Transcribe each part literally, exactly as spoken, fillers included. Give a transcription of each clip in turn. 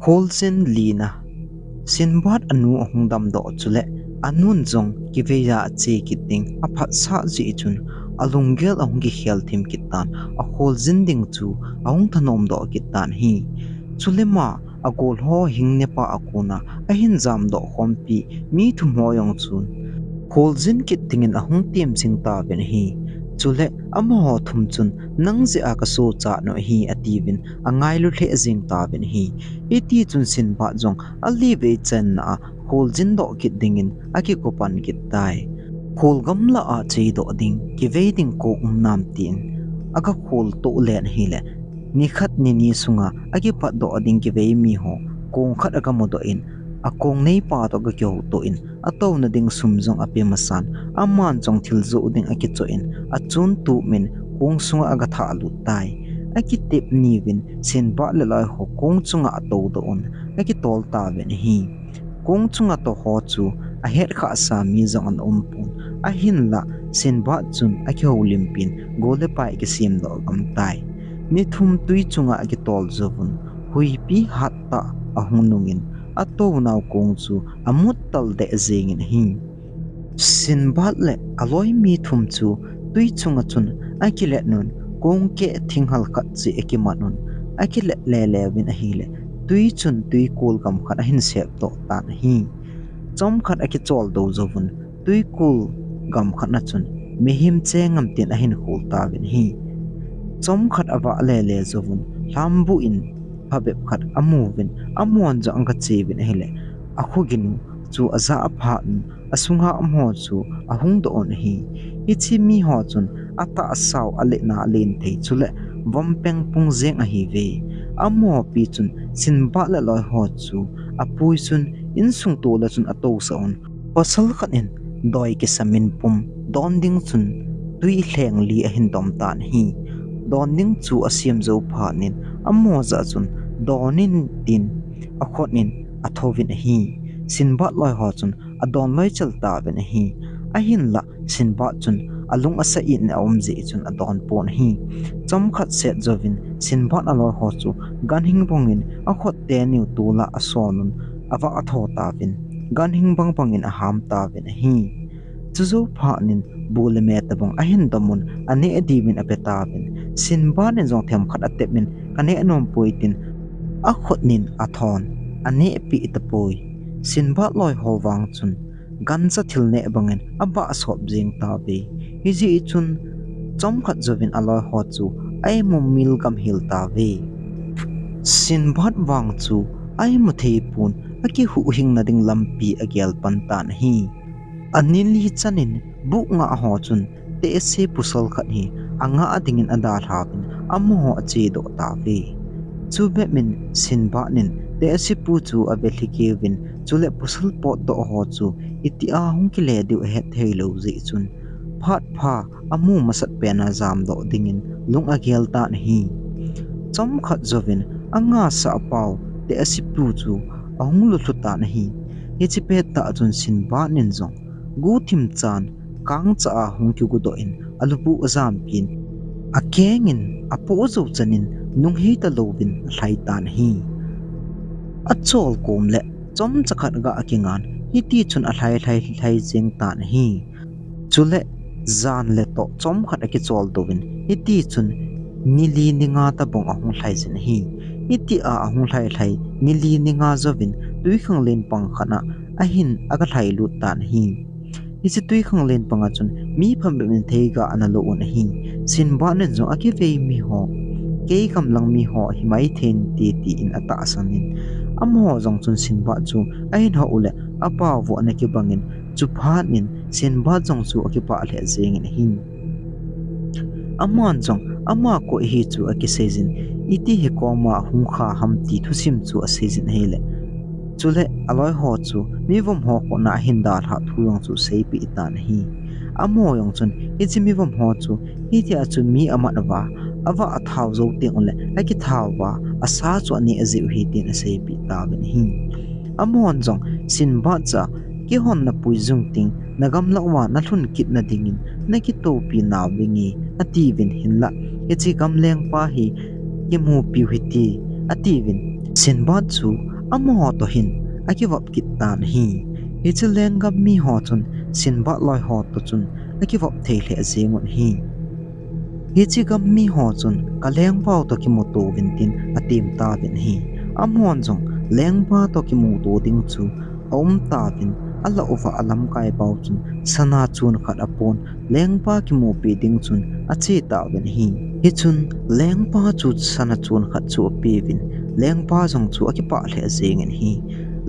Kholjin lina. Sinbad anu ahung damdoh chule, anun jong kiveiya ache kit ding aphatsah jeh chun, alunggel ahung kikhel thim kit tan, akholjin ding chu ahung thanom doh kit tan ahi. Chule ama agol ho hing nepa a kona ahin jamdoh khompi mi thum ho jong chun kholjin kit dingin ahung tem jing tauvin ahi. Chule amaho thum chun, nang jeh a kasochat u ahi, atiuvin angailu lheh jing tauvin ahi. Hiti chun Sinbad jong ali vei channa a kholjin doh kit dingin akikopan kit tai. Kholgam lah a chedoh ding, kivei ding kong um nam tin aga khol toh len ahile, nikhat nini sunga akipatdoh ding kivei mi ho kong khat aga mudoh in, akong neipa toh aga kihoutoh in, atouna ding sum jong ape masan, aman jong thil joh ding akichoh in, achun tup in kong sunga aga thahlut tai. Akitep niuvin Sinbad le aloi ho kong chunga atoudoh un, akitol tauvin ahi. Kong chunga tou ho chu ahet khahsa mi jong ana umpon, ahinlah Sinbad chun akihoulimpin gol le pai kisem doh gam tai. Ni thum twi chunga akitol jouvun, huipi hattah ahung nungin, atounau kong chu amuttal deh jengin ahi. Sinbad le aloi mi thum chu twi chunga chun akilet un, kong keh thinghal khat jeh akiman un, akilet lele uvin ahile, twi chun twikol gam khat ahin sepdoh tan ahi. Chomkhat akichol dou jouvun, twikol gam khat na chun mihem cheng ngam tin ahin khol tauvin ahi. Chomkhat avah lele jouvun, lhambuh in phabep khat amuvin, amahon jong aga cheuvin ahile, akhogin u chu ajah aphat un, asunga amaho chu ahung doh un ahi. Hiche miho chun atahsau aletna alen thei chule vampeng pung jeng ahiuve. Amaho pi chun Sinbad le aloi ho chu apui chun insung tol a chun atousah un, pasal khat in doi kisamin pum don ding chun twi lheng li ahin dom tan ahi. Don ding chu asem jou phat in amaho jah chun don in tin akhut in athouvin ahi. Sinbad loi ho chun adon loi chel tauvin ahi. Ahinlah Sinbad chun alung asa in aum jeh chun adon pon ahi. Chomkhat set jouvin Sinbad aloi ho chu ganhing bangin akhut teniu tola ason un, avah atho tauvin, ganhing bang bangin aham tauvin ahi. Chujou phat in bu le me tabang ahin dom un, aneh diuvin ape tauvin, Sinbad in jong themkhat atep in, kaneh nom poi tin akhut in athon, anehpeh tapoi. Sinbad loi ho vang chun gancha thil neh bangin abah sop jeng tauve. Hijeh chun chomkhat jouvin aloi ho chu a-imumil gamhel tauve. Sinbad vang chu a-imu thei pon, akihuhhingna ding lampi agel pan tan ahi. Ani li chan in buk ngah ho chun tehse pasal khat hi angah dingin adalhauvin amaho achedoh tauve. Chubep in Sinbad in tehse pu chu avelhi keuvin, chule pasal potdoh ho chu itia hung kile diu ahet theilou jeh chun, phat pha amu masat pen a jamdoh dingin lung agel tan ahi. Chomkhat jouvin angahsah pau tehse pu chu ahung lulhu tan ahi. Hiche pettah chun Sinbad in jong guthim chan kangcha a hung kigudoh in alubuh ajampin, akeng in apoh jou chan in nunghei talouvin alhai tan ahi. Achol kom le chomcha khat gah akingan, hiti chun alhai lhai lhai jeng tan ahi. Chule jan le toh chomkhat akichol douvin, hiti chun ni li ni nga tabang ahung lhai jin ahi. Hitia ahung lhai lhai ni li ni nga jouvin twikhanglen pang khat a ahin aga lhailut tan ahi. Hiche twikhanglen panga chun mi phabep in theiga ana lo un ahi. Sinbad in jong akivei miho, kei gamlang miho himai thei inte tin atahsan in, amaho jong chun Sinbad chu ahin hou le apao vo ana kibang in, chuphat in Sinbad jong chu akipah lheh jengin ahi. Aman jong ama koi ahi chu akiseijin, iti hi koma hung kha ham ti thusim chu aseijin ahile, chule aloi ho chu mivom ho koma ahin dalhah thu jong chu seipeh tan ahi. Amaho jong chun hiche mivom ho chu hitia chu mi amat uva, avah athao jou teng ule akithao uva, asa chu aneh jiu ahi tin aseipeh tauvin ahi. Amahon jong Sinbad cha, kihon napui jing teng nagamlah uva nalhun kitna dingin nakitoupi nauvinge, atiuvin, hinlah hiche gamlengpa hi kimupiu hite, atiuvin. Sinbad chu amaho toh hin akivop kit tan ahi. Hiche lenggam miho chun Sinbad loi ho toh chun akivop thei lheh jeng un ahi. Hiche gam miho chun ka lengpau toh kimuto uvin tin atem tauvin ahi. Amahon jong lengpa toh kimuto ding chu aum tauvin, alah uva alamkai pau chun sana chun khat apon, lengpa kimupi ding chun ache tauvin ahi. Hichun lengpa chu sana chun khat chu apeuvin, lengpa jong chu akipah lheh jengin ahi.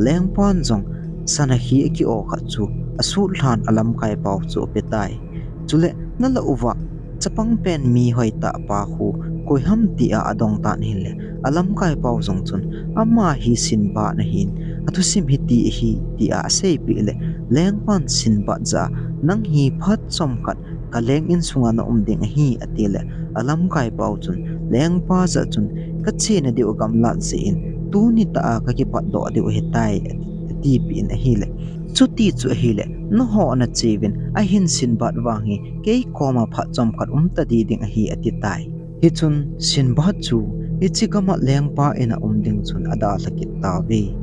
Lengpan jong sana hi aki-o khat chu asut lhan alamkai pau chu ape tai. Chule, nalah uva, chapang pen mi hoitah pa khu koi ham tia adong tan ahile, alamkai pau jong chun, ama hi Sinbad ahin, athusim hiti ahi tia aseipeh le, lengpan Sinbad jah a, nang hi phat chomkhat ka leng insunga na um ding ahi, ati le, alamkai pau chun, lengpa jah chun, ka chena diu agamlat jeh in, tuni tah a ka kipatdoh diu ahitai, ati, atipeh in ahile. Chuti chu ahile, nangho nache uvin, ahin Sinbad vang hi, kei koma phat chomkhat um tadi ding ahi, ati tai. Hichun Sinbad chu hiche gam a lengpa in a um ding chun adalha kit tauve.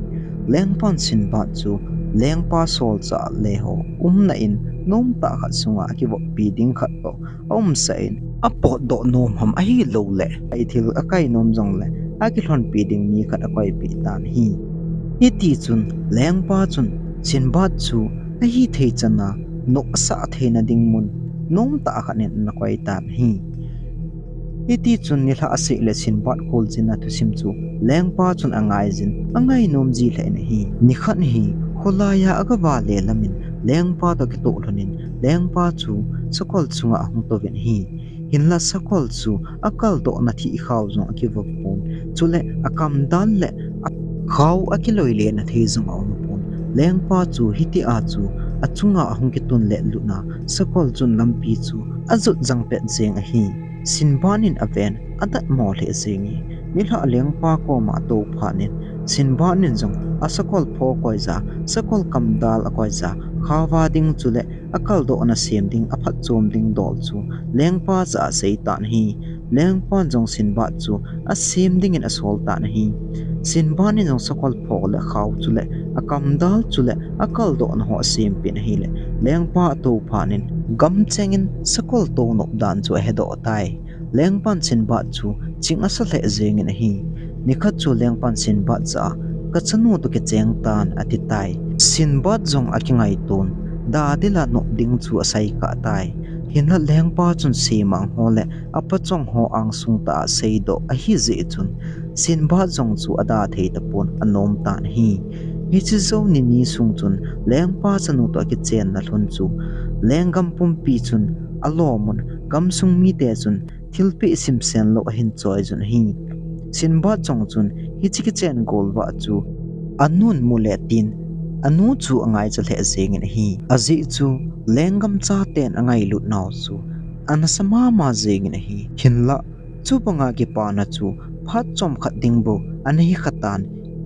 Lengpan Sinbad chu lengpa solchah le ho umna in nomtah khat sunga akivoppi ding khat toh aumsah in, apotdoh nom ham ahilouleh, aithil akai nom jongle akilhonpi ding mi khat akoipeh tan ahi. Hitichun lengpa chun Sinbad chu ahithei chana nop asah theina ding mun nomtah khat in ana koi tan ahi. Hitichun nilhah aseh le Sinbad kholjinna thusim chu lengpa chun angaijin, angainom ji lheh in ahi. Nikhat hi kholai a agavale lamin lengpa toh kitoh lhonin lengpa chu sakol chunga ahung touvin ahi. Hinla sakol chu akaldohna thihkhao jong akivop pon, chule akamdal le akhao akiloilena thei jong aumpon. Lengpa chu hitia chu achunga ahung kitun le lutna sakol chun lampi chu ajot jangpet jeng ahi. Sinbad in aven adatmo lheh jenge. Nilhah lengpa koma atou phatnin Sinbad in jong asakol pho koija, sakol kamdal akoija, khaova ding chule akaldohna sem ding, aphatchom ding dol chu lengpa jah a asei tan ahi. Lengpan jong Sinbad chu asem dingin asol tan ahi. Sinbad in jong sakol pho le khao chule akamdal chule akaldohna ho asempeh in ahile, lengpa atou phatnin gamchengin sakol tou nop dan chu ahedoh tai. Lengpan Sinbad chu ching asa lheh jengin ahi. Nikhat chu lengpan Sinbad jah a, ka chanu toh kicheng tan, ati tai. Sinbad jong akingaiton, dadila nop ding chu asaikah tai. Hinla lengpa chun semang ho le apachong ho angsung tah a seidoh ahijeh chun, Sinbad jong chu ada thei tapon anom tan ahi. Hiche jouni ni sung chun lengpa chanu toh akichenna lhon chu lenggam pumpi chun alomun, gamsung mite chun thilpeh simsen lou ahin choiyun ahi. Sinbad jong chun hiche kichen golvah chu anun mule tin anu chu angaicha lheh jengin ahi. Ajeh chu lenggam chaten angailut nau chu anasa mama jengin ahi. Hinla chubanga kipana chu phat chomkhat ding bou ana hi khatan,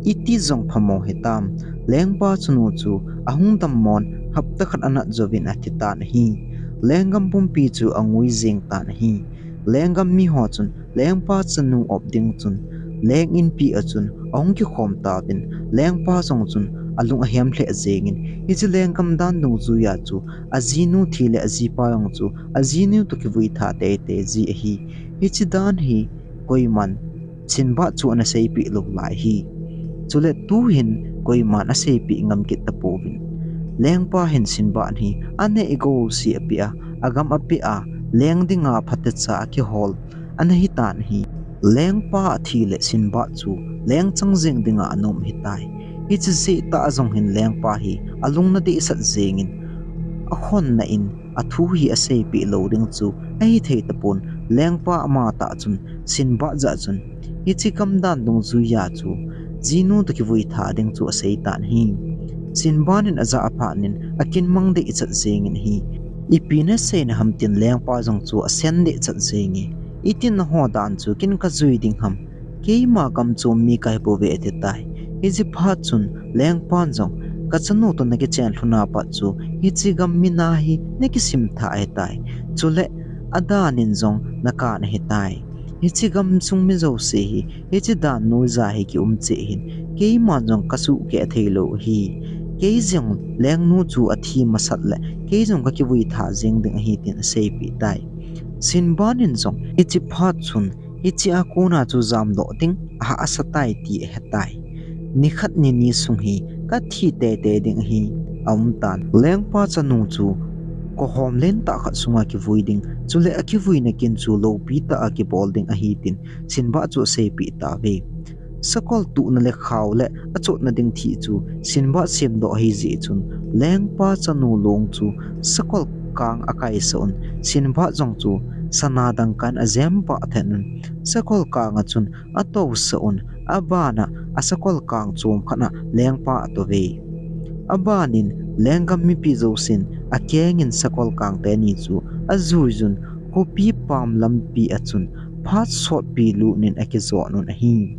iti jong phamo hitam. Lengpa chanu chu ahung dammon hapta khat anat jouvin athi tan ahi. Lenggam pumpi chu angui jeng tan ahi. Lenggam miho chun lengpa chanu op ding chun leng inpi a chun ahung kikhom tauvin, lengpa jong chun alung ahem lheh jengin, hiche lenggam dan dungjuia chu ajinu thi le ajipa jong chu ajinu toh kivui tha teitei ji ahi. Hiche dan hi koiman Sinbad chu ana seipeh lou lai ahi. Chule tuhin koiman aseipeh ngam kit tapouvin. Lengpa hin Sinbad hi aneh igouse apeh a, agam apeh a, leng dinga phatecha akihol ana hitan ahi. Lengpa athi le Sinbad chu leng chang jeng dinga ana um ahitai. Hiche jeh tah a jong hin lengpa hi alung ana dehsah jengin, akhonna in athu hi aseipeh lou ding chu ahithei tapon, lengpa amatah chun Sinbad jah chun hiche gamdan dungjuia chu jinu toh kivui tha ding chu asei tan ahi. Sinbad in ajah a phatnin akinmang dehchat jengin ahi. Ipi naseina ham tin lengpa jong chu asen dehchat jenge. Iti naho dan chu kin kajui ding ham? Keima gamchom mi kahibouve, ati tai. Hiche phat chun lengpan jong, ka chanu toh nakichen lhona pat chu hiche gam mina hi nakisim tha ahitai. Chule adan in jong nakan ahitai. Hiche gamsung mi jouse hi hiche dan noija hi kium cheh hin, keiman jong kasuh keh thei lou ahi. Kei jong lengnu chu athi masat le kei jong kakivui tha jeng ding ahi tin aseipeh tai. Sinbad in jong hiche phat chun hiche a kona chu jamdoh ding ahahsa tai ti ahetai. Nikhat nini sung hi kathi teitei ding ahi, aum tan. Lengpa chanu chu kohom lentah khat sunga kivui ding, chule akivuina kin chu loupi tah a kibol ding ahi tin Sinbad chu aseipeh tauve. Sakol tuhna le khao le achotna ding thih chu Sinbad semdoh ahi jeh chun, lengpa chanu long chu sakol kang akaisah un, Sinbad jong chu sana dangkan ajem pah thet un, sakol kang a chun atousah un, abana asakol kang chom khat a lengpa atouve. Abanin lenggam mipi jousen akengin sakol kang teni chu ajuijun, khopi pam lampi a chun phat sotpi lut in akijon un ahi.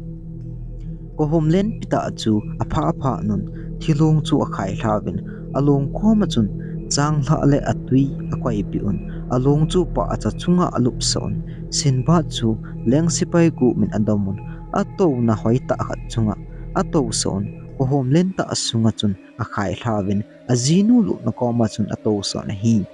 Kohom lenpi tah chu aphah aphah un, thilong chu akhailhauvin, along koma chun changlhah le atui akoipeh un, along chu pahcha chunga alupsah un, Sinbad chu leng sepai gup in adom un, atouna hoitah khat chunga atousah un, kohom lentah sunga chun akhailhauvin, ajinu lutna koma chun atousah un ahi.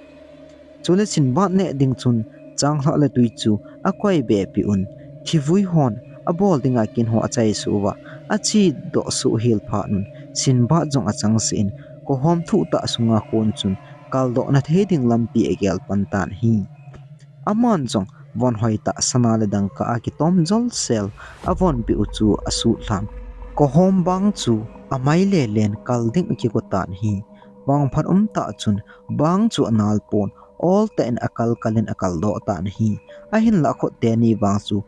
Chule Sinbad neh ding chun changlhah le tui chu akoibepeh un, thivui hon abol dinga kin ho achaisuh uva, achedoh suh hel phat un, Sinbad jong achangseh in, kohom thuhtah sunga kon chun kaldohna thei ding lampi agel pan tan ahi. Aman jong von hoitah sana le dangka a kitom jolsel avonpeh u chu asutlhan, kohom bang chu amai lelen kal ding akigo tan ahi. Vangphat umtah chun bang chu anal pon, oltah in akal kal in akaldoh tan ahi. Ahinlah akhut teni vang chu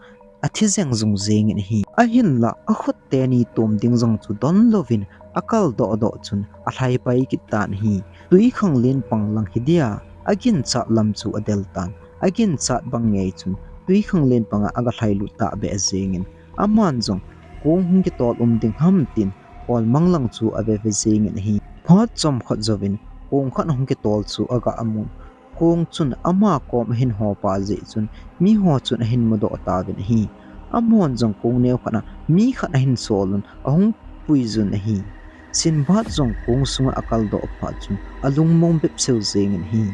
athi jeng jung jengin ahi. Ahinlah akhut teni tom ding jong chu donlouvin akaldoh doh chun alhaipai kit tan ahi. Twikhanglen pang lang hidia aginchat lam chu adel tan. Aginchat bang ngei chun twikhanglen panga agalhailut tahbeh jengin, aman jong kong hung kitol um ding ham tin kolmang lang chu aveve jengin ahi. Phat chomkhat jouvin kong khat hung kitol chu aga amun, kong chun ama kom ahin hopa jeh chun miho chun ahin mudoh tauvin ahi. Amahon jong kong neo khat a mi khat ahin sol un ahung puijun ahi. Sinbad jong kong sunga akaldoh phat chun alungmong bepseu jengin ahi.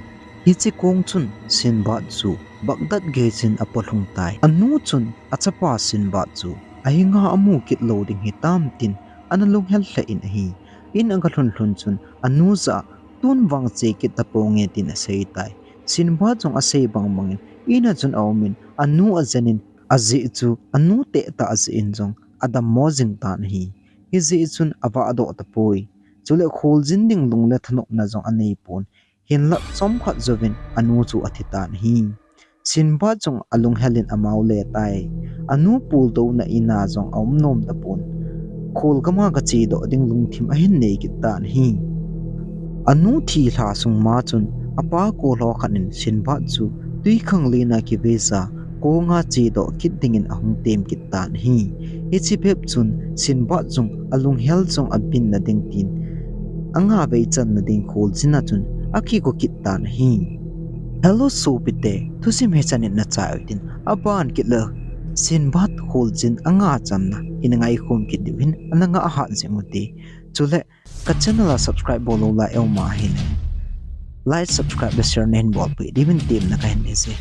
Hiche kong chun Sinbad chu Baghdad gei chun apolhung tai. Anu chun achapa Sinbad chu ahinga amu kit lou ding hitam tin ana lunghel lheh in ahi. In agalhun lhun chun anu jah a tun vang che kit taponge tin aseitai. Sinbad jong asei bang bangin in a chun aumin anu ajenin, ajeh chu anu tehtah jeh in jong adammo jing tan ahi. Hijeh chun avahdoh tapoi. Chule kholjin ding lung le thanopna jong aneipon. Hinlah chomkhat jouvin anu chu athitan ahi. Sinbad jong alunghel in amau letai. Anu puldouna in a jong aum nom tapon. Kholgam a gachedoh ding lungthim ahin nei kit tan ahi. Anu thi lha sung ma chun apa kolho khat in Sinbad chu twikhanglen a kiveija konga chedoh kit dingin ahung tem kit tan ahi. Hiche bep chun Sinbad jong alunghel jong abinna ding tin, angavei channa ding kholjin a chun akigo kit tan ahi. Hello sopite, thusim hichan in nachai utin, aban kit le Sinbad kholjin anga channa ina ngaikhom kit diu hin ana ngah hat jing ute. Chule ka channel a subscribe bol lou lai euma ahile like, subscribe le share nahin bolpeh diuvin temna kahin neije.